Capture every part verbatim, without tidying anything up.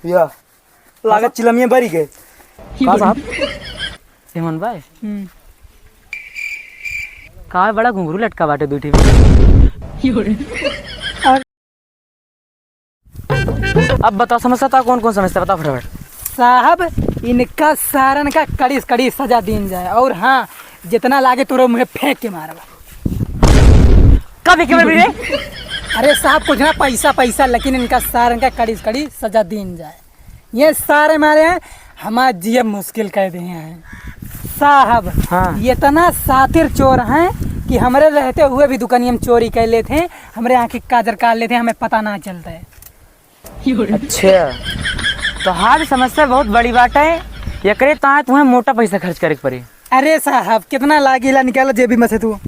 या, लागत चिलमिया बरी गए। का साहब? हेमंत भाई। हम्म। का बड़ा घुंघरू लटका बाटे दुइ ठे। अब बताओ समस्या, तो कौन कौन समस्या, बताओ फटाफट। साहब, इनका सारन का कड़ी से कड़ी सजा दीन जाए, और हाँ, जितना लागे तोरो मुँहे फेंक के मारबा। कभी के मारबी रे? अरे साहब, कुछ ना, पैसा पैसा, लेकिन इनका सारन का कड़ी से कड़ी सजा दीन जाए। ये सारे मारे हैं, हमार जियब मुश्किल कर दिए हैं साहब। हाँ। ये इतना शातिर चोर हैं कि हमरे रहते हुए भी दुकानिया में चोरी कर लेते हैं, हमरे आँखी काजर काट लेते हैं, हमें पता ना चलता है। अच्छा, तोहार समस्या बहुत बड़ी बात है, एकरे ताए तुम्हें मोटा पैसा खर्च करे के पड़ी। अरे साहब, कितना लागी ला, निकाल जेबी में से तू।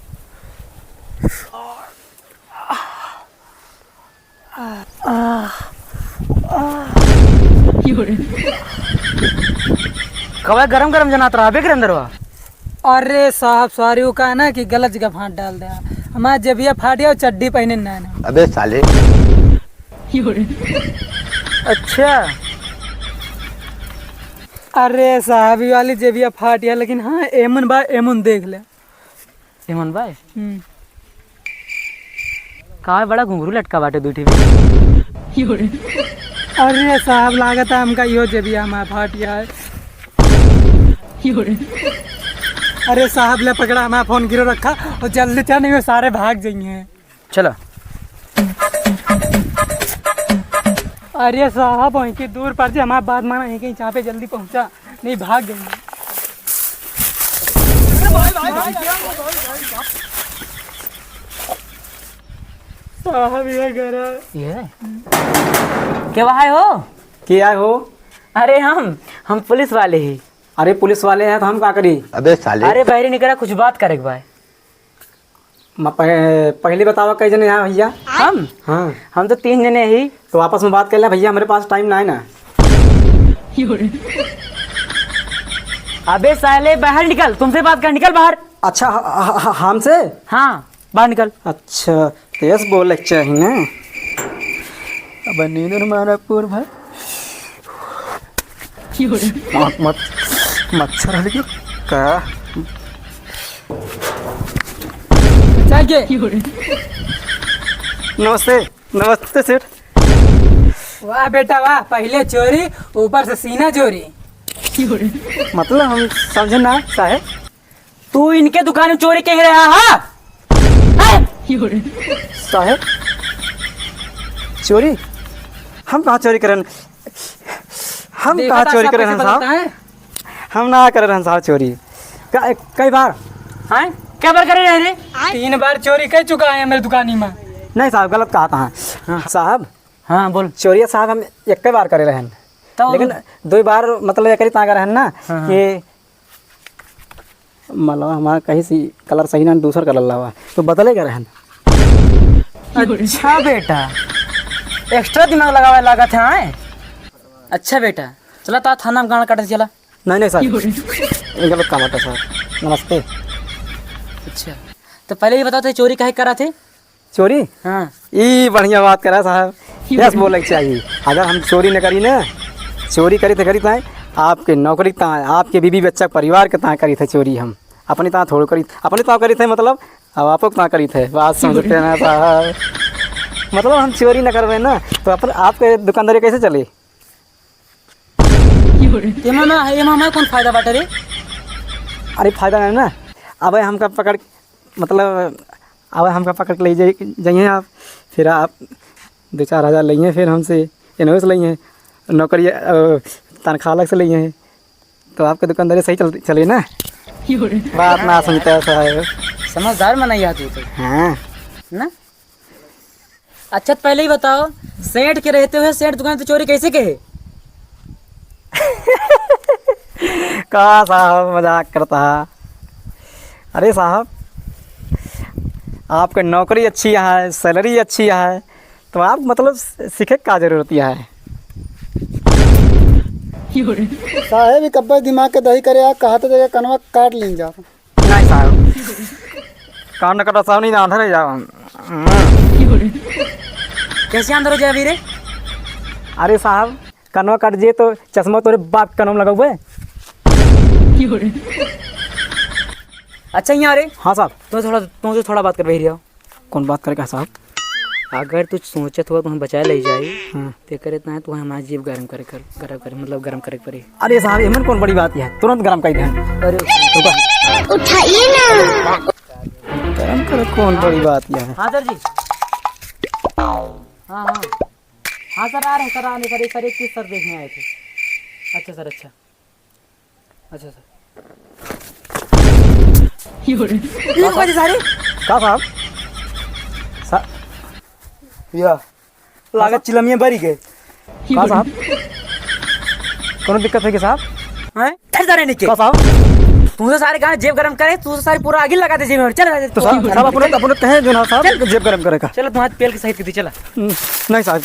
कबे गरम गरम जनात रहा बे गिरंदरवा। अरे साहब, सॉरी, वो कहा ना कि गलत जगह हाथ डाल दे। हमार जेबिया फाटिया और चड्डी पहने ना ना। अबे साले। अच्छा। अरे साहब, ये वाली जेबिया फाटिया, लेकिन हाँ, एमन बा, एमन देख ले। हेमंत भाई। हम्म। का बड़ा घुंघरू लटका बाटे दुइ ठे। अरे साहब, लागत है हमका यो जेबिया हमार फाटिया है। अरे साहब, ले पकड़ा, हमारा फोन गिरो रखा और जल्दी चल, नहीं वो सारे भाग जाइए। चलो। अरे साहब, वहीं के दूर पर जे हमार बात माना, यहीं कहीं चापे, जल्दी पहुँचा, नहीं भाग जाएंगे। साहब, ये घर है। ये? के वहाँ हो? के आए हो? अरे हम, हम पुलिस वाले ही। अरे पुलिस वाले हैं तो हम का करी? अबे साले। अरे बहरी निकरा, कुछ बात करे के बा। म-, पह-, पहले बतावा कई जने हैं भैया? हम? हाँ। हम तो तीन जने ही। तो आपस में बात कर ले भैया, हमरे पास टाइम ना है ना। अबे साले बाहर निकल, तुमसे बात कर, निकल बाहर। अच्छा, ह-, ह-, ह-, हमसे? हाँ, बाहर निकल। अच्छा, तेज बोले के चाही ना। अब नींद मारा पूर भाई। मत, मत, मच्छर हट गयो का? बचा के। नमस्ते, नमस्ते सेठ। वाह बेटा वाह, पहले चोरी, ऊपर से सीना चोरी। मतलब हम समझे ना साहेब। तू इनके दुकान में चोरी कह रहा है? हैं? साहेब, चोरी? हम कहाँ चोरी करन? हम देखा कहाँ था चोरी सब करे कैसे हैं साहब? बदलता है। हम ना करे रहन साहब चोरी। का-, कई बार? हैं? कै बार करे रहे रे? तीन बार चोरी कर चुका है मेरे दुकानी में। नहीं साहब, गलत कहा था। हाँ। साहब, हाँ, बोल। चोरिया साहब हम एक बार करे रहन। तो लेकिन दो बार मतलब एकरी तांगा रहन ना हाँ, हाँ। कि मतलब हमारा कहीं से कलर सही ना, दूसर कलर लावा, तो बदले के रहन। अच्छा बेटा, एक्स्ट्रा दिमाग लगावे लागत है, आए? अच्छा बेटा, चला ता थाना में गांड काटे चला। नहीं, नहीं सर, ये गलत काम होता सर। नमस्ते। अच्छा, तो पहले ये बताओ थे चोरी काहे करा थे? चोरी? हाँ। ई बढ़िया बात करा साहब। यस बोले के चाहिए। अगर हम चोरी न करी ना, चोरी करी थे, करी थे आपके नौकरी ताए, आपके बीबी बच्चा परिवार के ताए करी थे चोरी हम। अपनी ताए थोड़ो करी, अपनी ताए करी थे मतलब, अब आपो ताए करी थे। बात समझते हैं ना साहब। मतलब हम चोरी न करवे ना, तो अपन आपके दुकानदारी कैसे चले? एमा ना, एमा हमार कौन फायदा बाटे रे? अरे फायदा नहीं ना, अब हमका पकड़, मतलब अब हमका पकड़ के ले जाई, जाइए आप, फिर आप दो चार हज़ार लइए, फिर हमसे इनवॉइस लइए, नौकरी, अ, तनख्वाह अलग से लइए, तो आपके दुकानदारी सही चल, चली ना। बात ना सुनते हैं साहब। समझदार मनई है तू तो। हाँ। ना? अच्छा, तो पहले ही बताओ, सेठ के रहते हुए सेठ दुकान पे चोरी कैसे कहे? का साहब मजाक करता है? अरे साहब, आपके नौकरी अच्छी है, सैलरी अच्छी है, तो आप मतलब सीखे का जरूरत है? साहेब, ई कब्बे दिमाग के दही करे आ, कहत जगह कनवा काट लीन जा। नहीं साहब, कान न कटा साहब, नहीं ना अंदर ही जाओ। कैसे अंदर हो जाए अभी रे? अरे साहब, कनवा काट जे तो चश्मा तोरे बाप के कनवा में लगाउबे। अच्छा, यहाँ रे। हाँ साहब। तो थोड़ा, तुमसे थोड़ा बात करबे ही रहो। कौन बात करे का साहब? अगर तू सोचत हो तुम्हें बचाए ले जाई, हाँ। ते करे इतना है, तू हमारी जेब गरम करे कर, गरम करे, मतलब गरम करे के पड़ी। अरे साहब, एमन कौन बड़ी बात है, तुरंत गरम कर दे। अरे उठाइए ना। गरम करे कौन बड़ी बात है? हाँ सर जी। हाँ, हाँ। हाँ सर, आ रहे हैं सर, आ रहे हैं सर, एक सर, एक चीज सर देखने आए थे। अच्छा सर, अच्छा। अच्छा सर। ये कौन सारे? का साहब? सा-, या। लागत चिलमिया बरी के। का साहब? कौनो दिक्कत है क्या साहब? हैं? ठहर जा रे नीचे। का साहब? तू तो सारे गाँव जेब गरम करे, तू तो सारे पूरा आगी लगा दे जेब में। चल, चल, तो साहब, चल, साहब, अपने, चल। अपने कहे जो ना साहब, चल। जेब गरम करे का। चलो, तुम्हारे पेल के सहित कर दी, चला। हम्म, नहीं साहब।